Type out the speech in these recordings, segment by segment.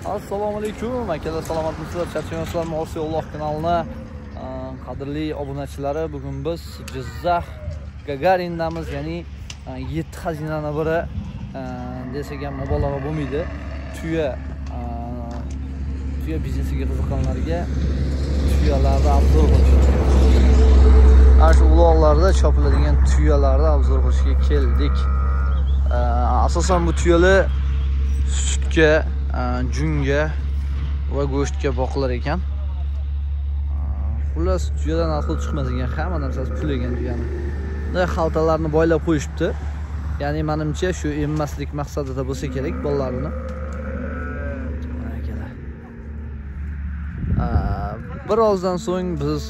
Assalomu alaykum akalar, salomatmisizlar, charchamayapsizlarmi? Osiyo Uloq kanalini qadrli obunachilari, bugun biz Jizzax Gagarindamiz, ya'ni 7 xazinani biri desak ham mubolag'a bo'lmaydi. Tuya biznesiga qiziqqanlarga tuyalarni obzor qilish. Ana shu uloqlarda chopiladigan tuyalarni obzor qilishga keldik. Asosan bu tuyalar sutga, junga va go'shtga boqilar ekan. Xullas, tuyadan aql chiqmas ekan, hamma narsasi pul ekan tuyani. Bunday xaltalarni boylab qo'yishibdi. Ya'ni menimcha shu emmaslik maqsadida bo'lsa kerak bolalarini. Birozdan so'ng biz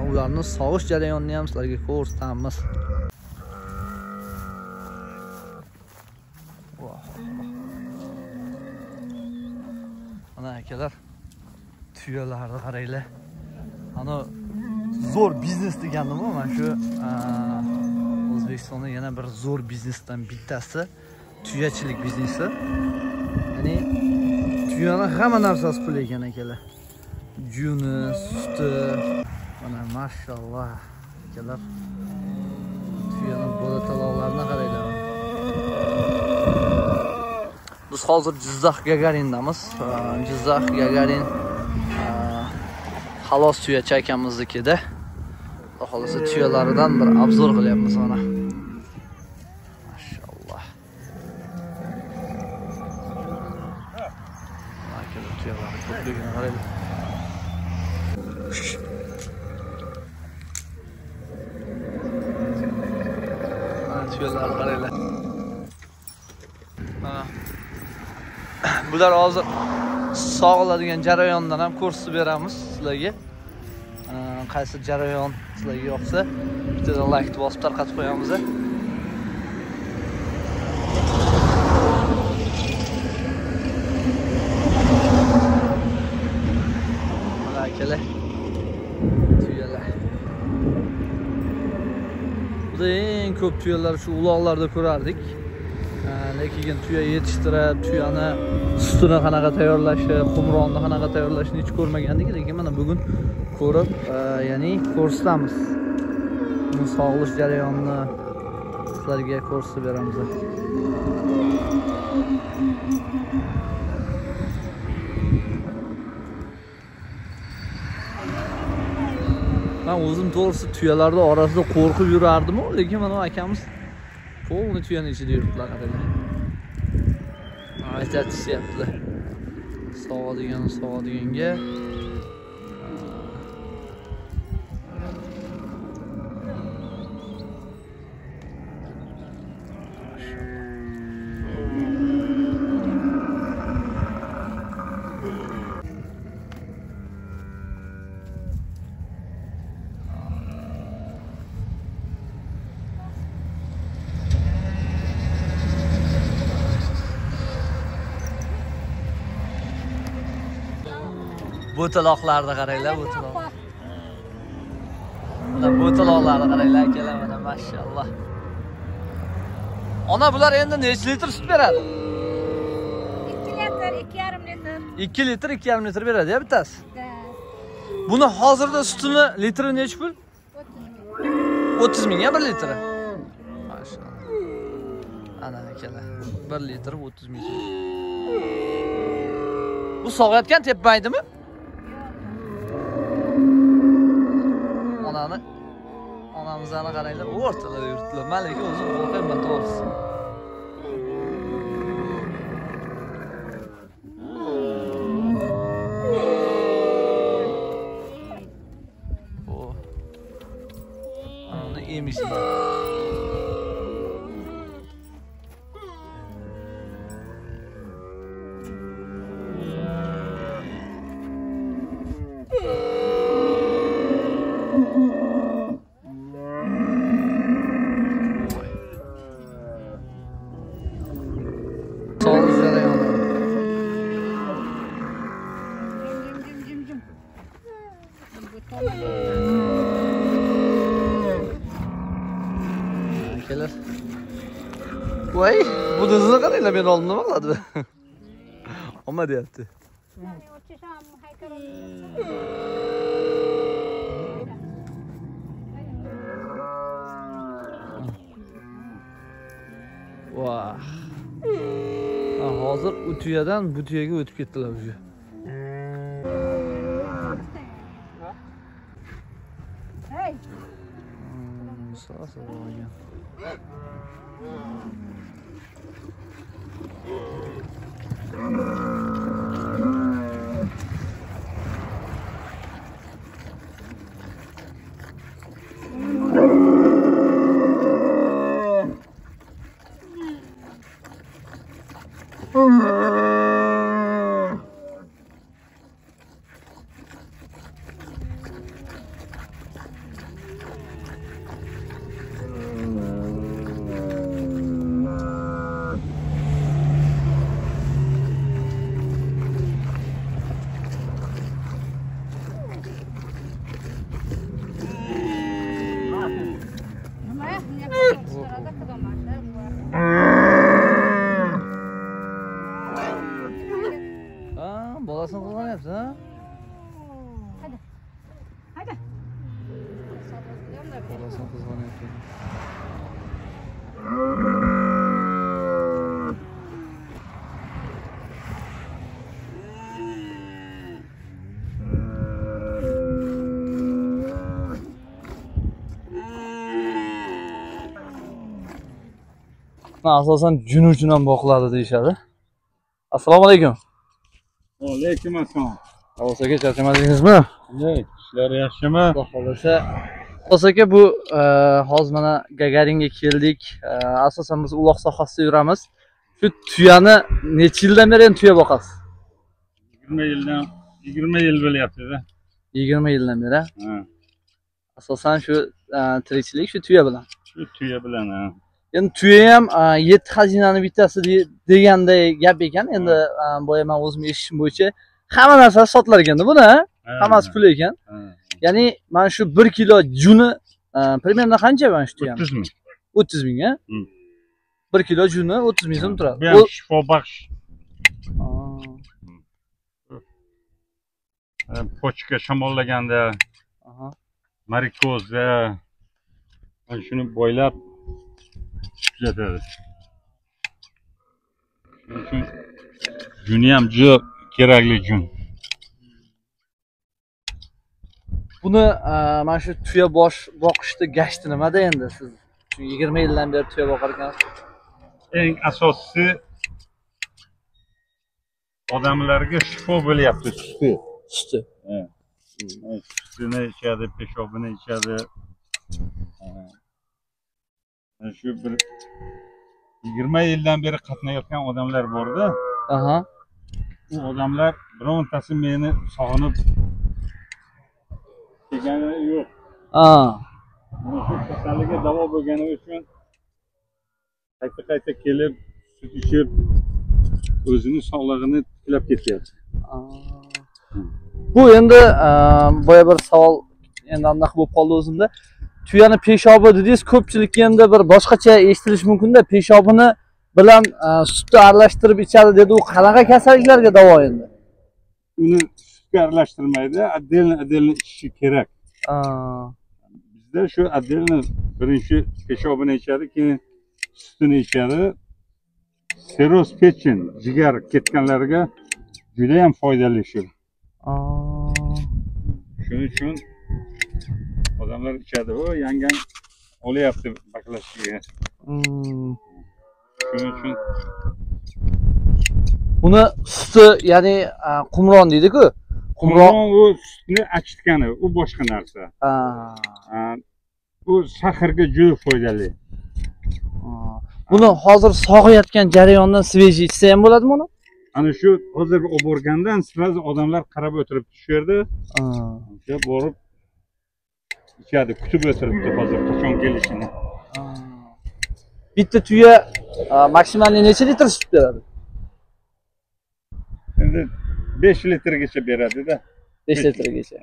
ularni sog'ish jarayonini ham sizlarga ko'rsatamiz. Ana akalar, tuyalarni qaranglar. Ana zo'r biznes deganim bu, mana shu O'zbekistonda yana bir zo'r biznesdan bittasi tuyachilik biznesi. Ya'ni tuyani hamma narsasi pul ekan akalar. Juni, suti, mana mashalloh akalar. Tuyani bola taloqlarini qaranglar. Biz hozir Jizzax Gagarindamiz. Jizzax Gagarin xalos tuyachi akamiznikida. Xudo xolasa tuyalaridan bir obzor qilyapmiz mana. Mashalloh. Akalar, tuyalarni ko'pligini qaranglar. Mana tuyalarni qaranglar. Mana bular hozir sog'iladigan jarayondan ham ko'rsatib beramiz sizlarga. Qaysi jarayon sizlarga yoqsa, bittadan like bosib tarqatib qo'yamiz. Mana akalar, tuyalar. Biz eng ko'p tuyalar shu uloqlarda ko'rardik. Lekin tuya yetishtirib, tuyani sutini qanaqa tayyorlashi, qumronni qanaqa tayyorlashini hech ko'rmagandik, lekin mana bugun ko'rib, ya'ni ko'rsatamiz. Buni sog'ilish jarayonini sizlarga ko'rsatib beramiz. Men o'zim to'g'risi tuyalarning orasida qo'rqib yurardim-u, lekin mana akamiz polni tuyani ichida yuribdilar, qaranglar. Aytatishyaptilar. Sog'adigan sog'adiganga. Bo'taloqlarni qaranglar, bo'taloq. Mana bo'taloqlarni qaranglar akalar, mana mashalloh. Ona, bular endi necha litr sut beradi? 2 litr, 2,5 litr. 2 litr, 2,5 litr beradi ya bittasi? Da. Buni hozirda sutini litri necha pul? 30 ming. 30 ming ya bir litri. Mashalloh. Ana akalar, 1 litr 30 ming. Bu sog'ayotgan tepmaydimi? Onamizni qaranglar, o'rtada yuribdilar. Men lekin o'zim qo'rqayman to'g'risi. Uni emish. Akalar. Voy, bu dizni qaranglar, meni oldimda nima qiladi? Olma deyapti. Vah. Hozir u tuyadan bu tuyaga o'tib ketdilar уже. Hey. Bolasini qizg'anyapsiz, ha? Hadi. Hadi. Bolasini qizg'anyapti. Asosan jun uchun ham boqiladi deyishadi. Assalomu alaykum. Alaykum assalom. Abbos aka, charchamadingizmi? Yo'q, ishlar yaxshimi? Xudo xolasa. Abbos aka, bu hozir mana Gagaringa keldik. Asosan biz uloq sohasida yuramiz. Shu tuyani necha yildan beri endi tuya boqasiz? 20 yildan, 20 yil bo'lyapti-da. 20 yildan beri. Ha. Asosan shu tirikchilik shu tuya bilan. Shu tuya bilan, ha. Endi tuya ham 7 xazinani bittasi deganday gap ekan. Endi boya men o'zim eshitishim bo'yicha hamma narsasi sotilar ekanda buni, hammasi pul ekan. Ya'ni mana shu 1 kilo juni примерно qancha mana shu tuyani? 30 ming. 30 ming, ha? 1 kilo juni 30 ming so'm turadi. Bu ham shifobaxsh. Pochka shamollaganda, marikozda shuni boylab tuzatadi. Shuning uchun juni ham juda kerakli jun. Buni mana shu tuya bosh boqishda gashti nimada endi siz? Chunki 20 yildan beri tuya boqar ekansiz. Eng asosiysi odamlarga shifo bo'lyapti suti. Suti. Sutini ichadi, peshobini ichadi. Shu bir 20 yildan beri qatnayotgan odamlar bor-da. Aha. U odamlar birontasi meni sog'inib kelgani yo'q. Mana shu kasallikka davo bo'lgani uchun qayta-qayta kelib, sut ichib, o'zini sog'lig'ini tiklab ketyapti. Bu endi boya bir savol endi anaqa bo'lib qoldi o'zimda. Tuyani peshobi dedingiz, ko'pchilikka endi bir boshqacha eshitilishi mumkin-da, peshobini bilan sutni aralashtirib ichadi dedi. U qanaqa kasalliklarga davo endi? Uni sutga aralashtirmaydi, отдельно ichishi kerak. Bizda shu отдельно birinchi peshobini ichadi, keyin sutini ichadi. Seroz pechin, jigar ketganlarga juda ham foydali shu. Shuning uchun odamlar ichadi. O yangam olyapti baklashga. Shuning uchun buni suti, ya'ni qumron deydi-ku. Qumron u sutni achitgani, u boshqa narsa. U saxirga juda foydali. Buni hozir sog'ayotgan jarayondan svejiy ichsa ham bo'ladimi uni? Ana shu hozir olib borgandan sразу odamlar qarab o'tiribdi shu yerda. O'sha borib ichadi, kutib o'tiribdi hozir qachon kelishini. Bitta tuya maksimalniy necha litr sut beradi? Endi 5 litrgacha beradi-da. 5 litrgacha.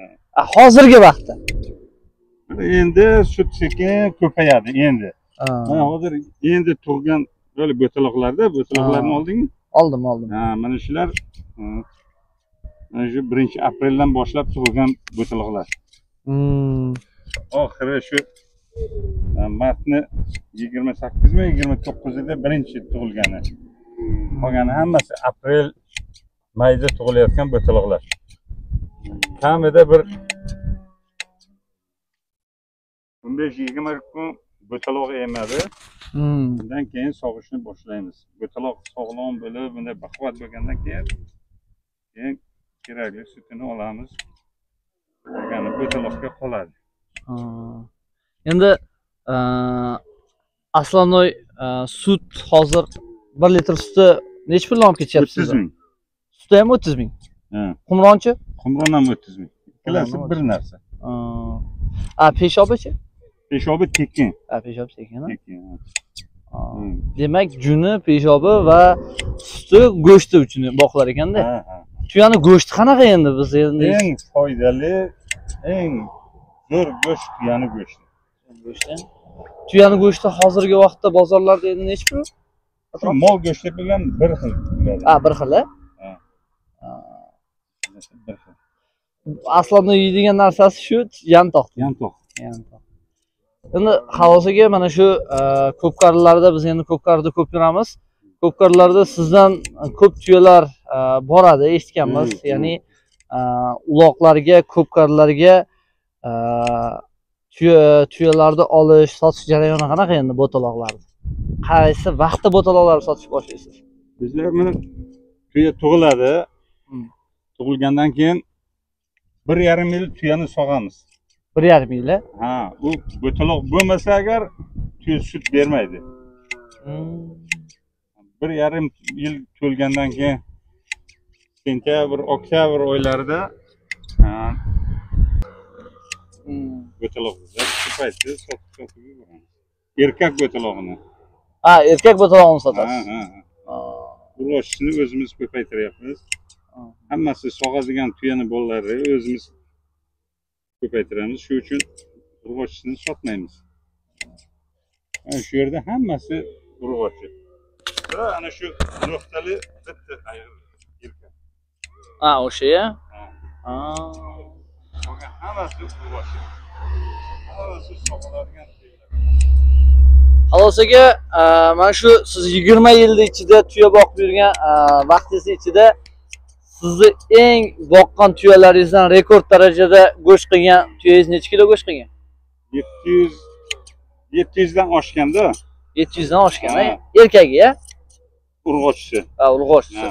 Hozirgi vaqtda. Endi sut sekin ko'payadi endi. Mana hozir endi tug'gan böyle bo'taloqlarda, bo'taloqlarni oldingmi? Oldim, oldim. Ha, mana shular Mana shu 1-apreldan boshlab tug'ilgan bo'taloqlar. Oxiri shu martni 28mi 29ida birinchi tug'ilgani. Qolgani hammasi aprel, mayda tug'ilayotgan bo'taloqlar. Kamida bir 15-20 kun bo'taloq emadi. Undan keyin sog'ishni boshlaymiz. Bo'taloq sog'lom bo'lib, bunday baquvvat bo'lgandan keyin kerakli sutini olamiz. Qolgani bo'taloqqa qoladi. Endi Aslannoy sut hozir 1 litr suti necha puldan olib ketyapsiz? 30 ming. Suti ham 30 ming. Qumronchi? Qumron ham 30 ming. Ikkalasi bir narsa. Peshobichi? Peshobi tekin. Peshob tekin. Tekin. Demak, juni, peshobi va suti go'shti uchun boqilar ekanda. Tuyani go'shti qanaqa endi biz endi? Eng foydali, eng zo'r go'sht tuyani go'shti. Go'shti. Tuyani go'shti hozirgi vaqtda bozorlarda endi necha pul? Mol go'shti bilan bir xil bo'ladi. Bir xil, a? Bir xil. Aslida yeydigan narsasi shu yantoq. Yantoq. Yantoq. Endi xalosiga mana shu ko'pkarilarda biz endi ko'pkarida ko'p yuramiz. Ko'pkarilarda sizdan ko'p tuyalar boradi, eshitganmiz. Ya'ni uloqlarga, ko'pkarilarga tuyalarni olish, sotish jarayoni qanaqa endi bo'taloqlarni? Qaysi vaqtda bo'taloqlarni sotish boshlaysiz? Bizlar mana tuya tug'iladi. Tug'ilgandan keyin 1,5 yil tuyani sog'amiz. 1,5 yil? Ha, u bo'taloq bo'lmasa agar tuya sut bermaydi. 1,5 yil to'lgandan keyin sentyabr, oktyabr oylarida bo'taloq shu paytda sotib yuboramiz. Erkak bo'talog'ini. Erkak bo'talog'ini sotasiz. Ha. Urg'ochisini o'zimiz ko'paytiryapmiz. Hammasi sog'adigan tuyani bolalari o'zimiz ko'paytiramiz. Shu uchun urg'ochisini sotmaymiz. Ana shu yerda hammasi urg'ochi. Va ana shu nuqtali bitta erkak. O'sha ya? Ha. Qolgan hammasi urg'ochi. Hammasi sog'iladigan tuyalar. Xalos aka, mana shu siz 20 yilning ichida tuya boqib yurgan vaqtingiz ichida sizni eng boqqan tuyalaringizdan rekord darajada go'sht qilgan tuyangiz necha kilo go'sht qilgan? 700 dan oshganda. 700 dan oshgan, erkagi ya? Urg'ochisi. Urg'ochisi.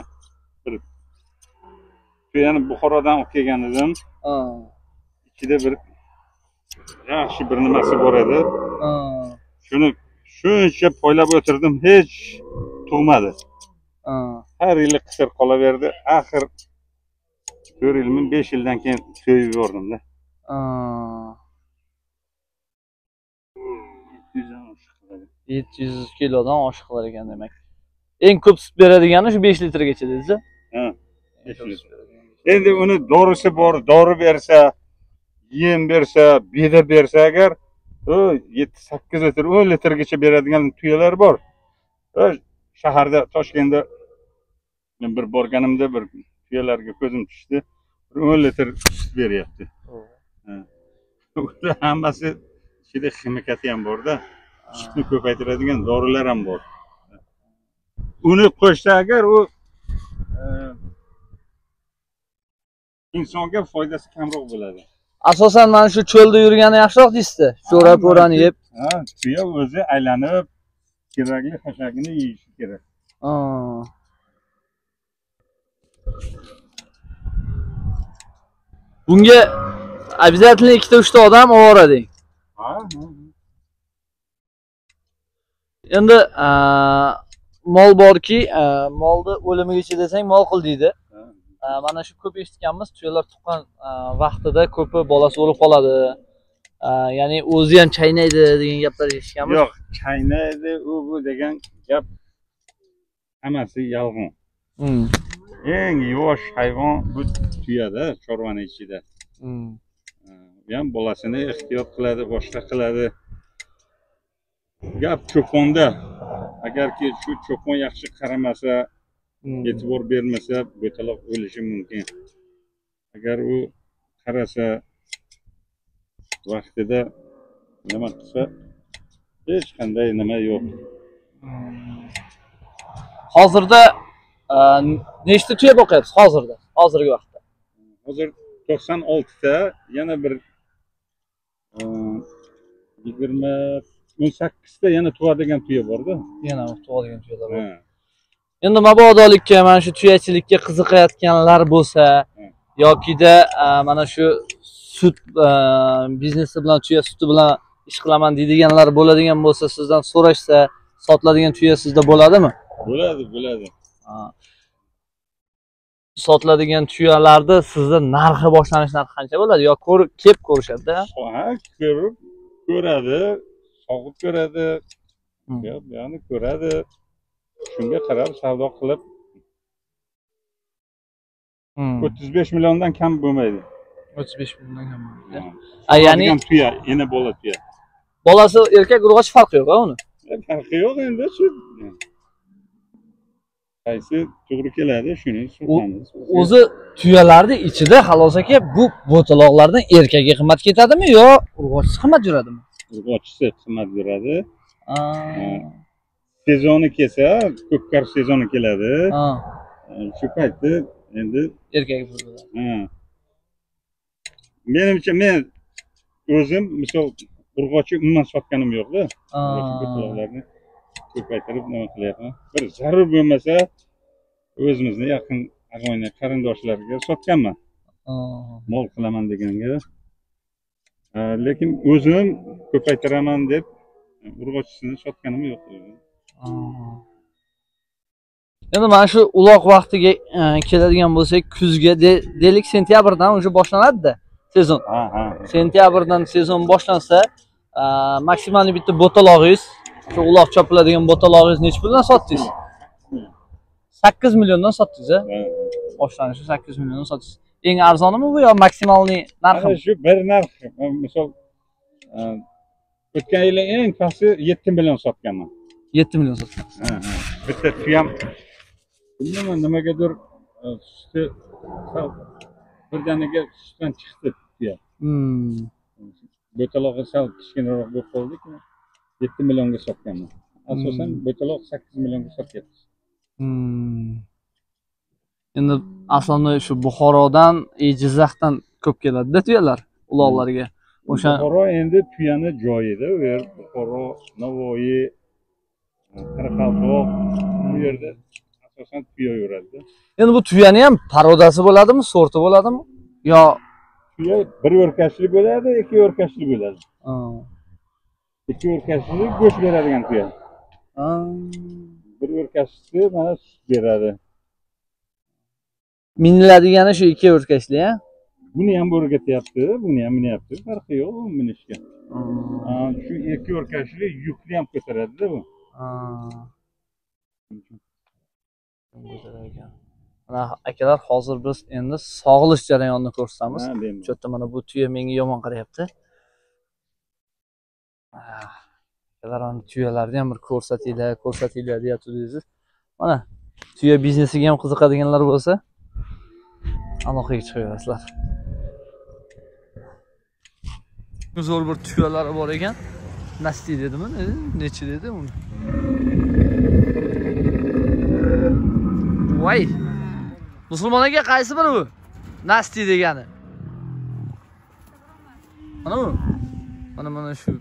Bir tuyani Buxorodan olib kelgan edim. Ichida bir yaxshi bir nimasi bor edi. Shuni shuncha poylab o'tirdim, hech tug'madi. Har yili qisir qolaverdi. Axir 4 yilmi 5 yildan keyin so'yib yubordim-da. 700 kilodan oshiq qilar ekan demak. Eng ko'p sut beradigani shu 5 litrgacha dedingiz-a? Ha, 5 litr. Endi uni dorisi bor, dori bersa, yem bersa, beda bersa agar 7-8 litr, 10 litrgacha beradigan tuyalar bor. Shaharda, Toshkentda men bir borganimda bir tuyalarga ko'zim tushdi. Bir 10 litr sut beryapti. Ular hammasi ichida ximikati ham bor-da. Sutni ko'paytiradigan dorilar ham bor. Uni qo'shsa agar u insonga foydasi kamroq bo'ladi. Asosan mana shu cho'lda yurgani yaxshiroq deysiz-da. Sho'ra po'rani yeb. Ha, tuya o'zi aylanib kerakli xashagini yeyishi kerak. Bunga обязательно 2-3 ta odam ovora deng. Ha. Endi mol borki, molni o'limigacha desang mol qil deydi. Mana shu ko'p eshitganmiz, tuyalar tuqqan vaqtida ko'pi bolasi o'lib qoladi. Ya'ni o'zi ham chaynaydi degan gaplar eshitganmiz. Yo'q, chaynaydi u bu degan gap hammasi yolg'on. Eng yuvosh hayvon bu tuyada, chorvani ichida. U ham bolasini ehtiyot qiladi, boshqa qiladi. Gap cho'ponda. Agarki shu cho'pon yaxshi qaramasa, E'tibor bermasa bo'taloq o'lishi mumkin. Agar u qarasa, vaqtida nima qilsa, hech qanday nima yo'q. Hozirda nechta tuya boqyapsiz hozirda? Hozirgi vaqtda. Hozir 96 ta, yana bir 18 ta yana tug'adigan tuya bor-da. Yana tug'adigan tuyalar bor. Endi mabodolikka, mana shu tuyachilikka qiziqayotganlar bo'lsa, yokida mana shu sut biznesi bilan, tuya suti bilan ish qilaman deydiganlar bo'ladigan bo'lsa, sizdan so'rashsa, sotiladigan tuya sizda bo'ladimi? Bo'ladi, bo'ladi. Sotiladigan tuyalarda sizda narxi, boshlanish narxi qancha bo'ladi? Yo ko'rib, kelib ko'rishadi-da? Ha, ko'rib ko'radi, sog'ib ko'radi, ya'ni ko'radi. Shunga qarab savdo qilib 35 milliondan kam bo'lmaydi. 35 milliondan kam bo'lmaydi. Ya'ni tuya, ena bola tuya. Bolasi erkak urg'ochi farqi yo'q, uni? Farqi yo'q endi shu. Qaysi to'g'ri keladi, shuni sotamiz. O'zi tuyalarning ichida Xalos aka bu bo'taloqlardan erkagi qimmat ketadimi yo urg'ochisi qimmat yuradimi? Urg'ochisi qimmat yuradi. Sezoni kelsa, ko'pkar sezoni keladi. Shu paytda endi erkagi bo'ladi. Menimcha men o'zim misol urg'ochi umuman sotganim yo'q-da. Bo'taloqlarni ko'paytirib nima qilyapman. Bir zarur bo'lmasa o'zimizni yaqin ag'oyni qarindoshlarga sotganman. Mol qilaman deganga. Lekin o'zim ko'paytiraman deb urg'ochisini sotganim yo'q. Endi mana shu uloq vaqtiga keladigan bo'lsak, kuzga deylik sentyabrdan уже boshlanadi-da sezon. Sentyabrdan sezon boshlansa, maksimal bitta bo'talog'ingiz, shu uloq chopiladigan bo'talog'ingiz necha puldan sotdingiz? 8 milliondan sotdingiz, a? Boshlanishi 8 milliondan sotdingiz. Eng arzonimi bu yo maksimalniy narxi? Shu bir narx. Misol o'tgan yili eng pasti 7 million sotganman. 7 million sotgansiz. Bitta tuyam bilmayman nimagadir suti birdaniga sutdan chiqdi tuya. Bo'talog'i sal kichkinaroq bo'lib qoldi, 7 millionga sotganman. Asosan bo'taloq 8 millionga sotyapmiz. Endi aslida shu Buxorodan, Jizzaxdan ko'p keladi-da tuyalar uloqlarga. O'sha Buxoro endi tuyani joyida, u yer Buxoro, Navoiy, Qoraqalpoq, bu yerda asosan tuya yuradi. Endi bu tuyani ham parodasi bo'ladimi, sorti bo'ladimi? Yo tuya bir o'rkashli bo'ladi, ikki o'rkashli bo'ladi. Ikki o'rkashli go'sht beradigan tuya. Bir o'rkashlisi mana sut beradi. Miniladigani shu ikki o'rkashli, ha? Buni ham o'rgatyapti, buni ham minyapti, farqi yo'q minishga. Shu ikki o'rkashli yukni ham ko'taradi-da bu. Mana akalar, hozir biz endi sog'ilish jarayonini ko'rsatamiz. Shu yerda mana bu tuya menga yomon qarayapti. Akalar, ana tuyalarni ham bir ko'rsatinglar, ko'rsatinglar deyapsiz. Mana tuya biznesiga ham qiziqadiganlar bo'lsa, aloqaga chiqaverasizlar. Zo'r bir tuyalari bor ekan. Nasti dedimi? Necha dedi uni? Voy! Musulmon aka, qaysi biri bu? Nasti degani. Mana bu. Mana shu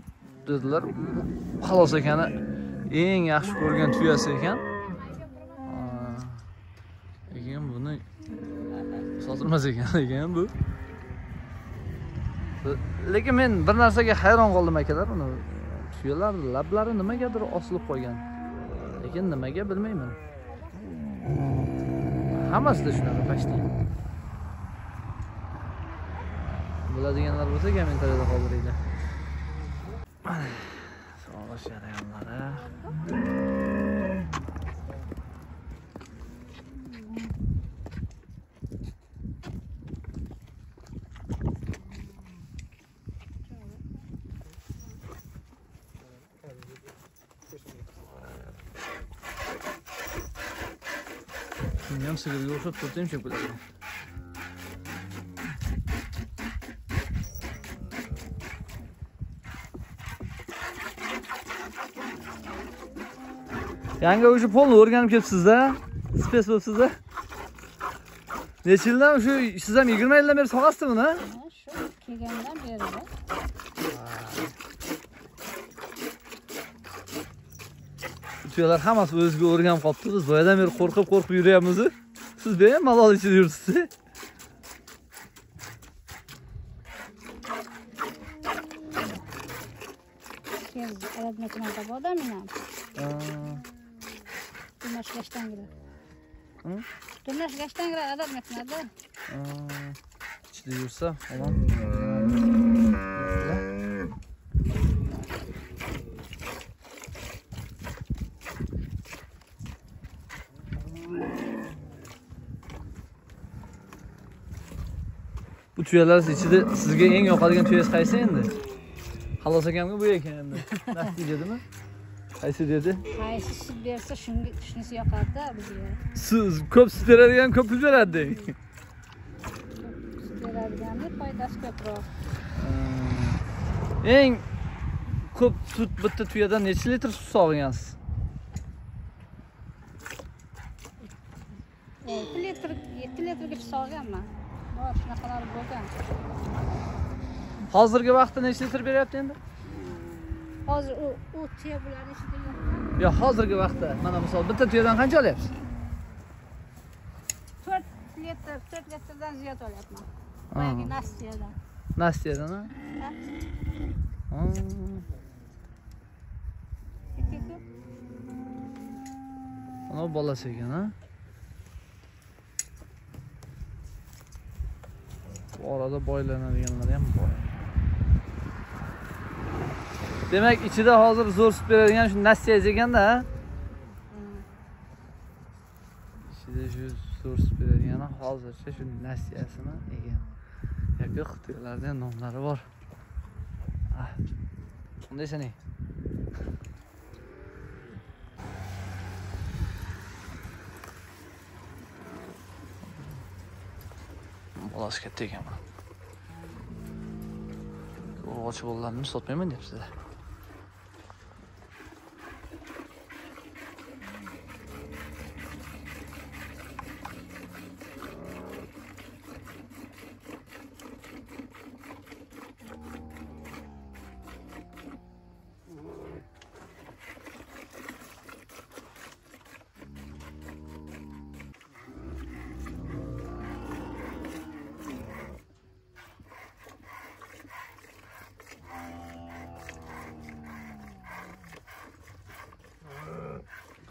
dedilar. Xalos akani eng yaxshi ko'rgan tuyasi ekan. Lekin buni sotilmas ekan lekin bu. Lekin men bir narsaga hayron qoldim akalar, uni tuyalar lablari nimagadir osilib qolgan. Lekin nimaga bilmayman. Hammasida shunaqa pashti. Biladiganlar bo'lsa kommentariyada qoldiringlar. Sog'liq jarayonlari. Ham sigirga o'xshab turibdi, ham cho'plar. Yangi o'sha polni o'rganib kelibsiz-da, spes bo'libsiz-da. Necha yildan shu siz ham 20 yildan beri sog'asiz buni? Shu kelgandan beri. Tuyalar hammasi o'ziga o'rganib qolibdi. Biz boyadan beri qo'rqib-qo'rqib yuryapmiz. Siz bemalol ichida yuribsiz. İchida yursa, omon. Bu tuyalar ichida sizga eng yoqadigan tuyangiz qaysi endi? Xalos akamga bu ekan endi. Natijadami? Qaysi dedi? Qaysi sut bersa shunga shunisi yoqadi bizga. Siz ko'p sut beradigan ko'p pul beradi deng. Sut beradiganning foydasi ko'proq. Eng ko'p sut bitta tuyadan necha litr sut sog'gansiz? 6 litr, 7 litrgacha sog'ganman. Bor, shunaqalar bo'lgan. Hozirgi vaqtda necha litr beryapti endi? Hozir u tuya bularning ichida yo'q. Yo'q, hozirgi vaqtda mana misol bitta tuyadan qancha olyapsiz? 4 litr, 4 litrdan ziyod olyapman. Boyagi Nastyadan. Nastyadan, ha? Ha. Ana bolasi ekan, ha? Bu orada boylanadiganlar ham bor. Demak, ichida hozir zo'r sut beradigan shu Nastya ekanda, ha? Ichida shu zo'r sut beradigan hozircha shu Nastyasini ekan. Yo'q, tuyalarda ham nomlari bor. Ah. Qandaysan? Bolasi katta ekan mana. Urg'ochi bolalarni sotmayman deyapsizlar.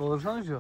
To'g'risami shu?